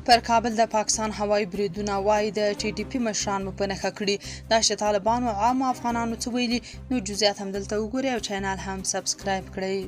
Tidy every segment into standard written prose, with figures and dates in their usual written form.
پر کابل د پاکستان هوایي بریدونه وایي د ټي ټي پي مشران مو په نښه کړي. دا چې طالبانو عامو افغانانو څه ویلي، نو جزئیات هم دلته وګورئ او چینل هم سبسکرایب کړئ.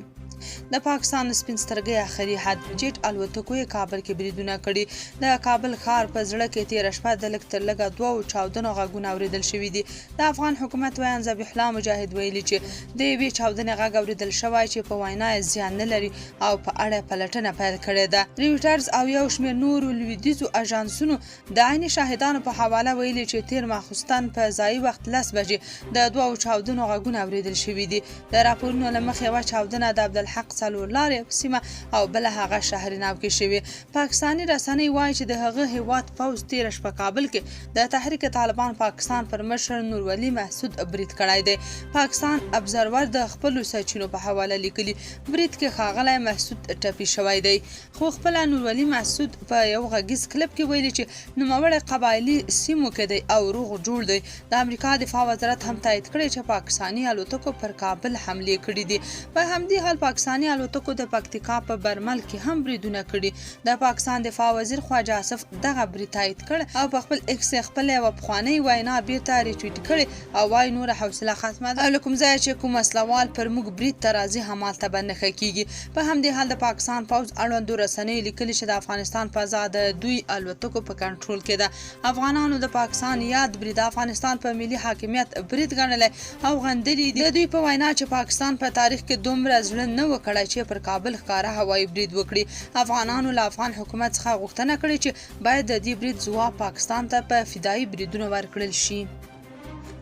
د پاکستان د سپین سترګۍ اخري حد، جیټ الوتکو یې کابل کې بریدونه کړي. د کابل ښار په زړه کې تېره شپه د لږ تر لږه دوو چاودنو غږونه اورېدل شوي دي. د افغان حکومت ویاند ذبیح الله مجاهد ویلي چې د یوې چاودنې غږ اورېدل شوی چې په وینا یې زیان نه لري او په اړه یې پلټنه پیل کړې ده. رویټرز او یو شمېر نورو لویدیځو اژانسونو د عیني شاهدانو په حواله ویلي چې تېر ماخوستن په ځايي وخت 10 بجې د دوو چاودنو غږونه اورېدل شوي دي. د راپورونو له مخې یوه چاودنه د عبدالحق څلور لارې په سیمه او بله هغه شهر نو کې شوې. پاکستاني رسنۍ وايي چې د هغه هېواد پوځ تېره شپه کابل کې د تحریک طالبان پاکستان پر مشر نور ولي محسود برید کړی دی. پاکستان ابزرور د خپلو سرچینو په حواله لیکلي، برید کې ښاغلی محسود ټپي شوی دی. خو خپله نور ولي محسود په یو غږیز کلپ کې ویلي چې نوموړی قبایلي سیمو کې دی او روغ جوړ دی. د امریکا دفاع وزارت هم تایید کړې چې پاکستاني الوتکو پر کابل حملې کړې دي. په همدې حال پاکستاني الوتکو د پکتیکا په برمل کې هم بریدونه کړي. د پاکستان دفاع وزیر خواجه آصف دغه برید تایید کړ او په خپل ایکس یې خپله یوه پخوانۍ وینا بیرته ریټویټ کړې او وایي نوره حوصله ختمه ده او له کوم ځایه چې کوم وسله وال پر موږ برید ته راځي همالته به نښه کیږي. په همدې حال د پاکستان پوځ اړوندو رسنیو لیکلي چې د افغانستان فضا د دوی الوتکو په کنټرول کې ده. افغانانو د پاکستان یاد برید د افغانستان په ملي حاکمیت برید ګڼلی او غندلي دي. د دوی په وینا چې پاکستان په تاریخ کې دومره زړه نه و کړی چې پر کابل ښکاره هوایي برید وکړي. افغانانو له افغان حکومت څخه غوښتنه کړې چې باید د دې برید ځواب پاکستان ته په فدایي بریدونو ورکړل شي.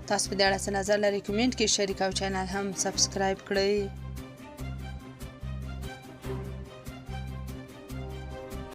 تاسو په دې اړه څه نظر لرئ؟ کمنټ کې شریک او چینل هم سبسکرایب کړئ.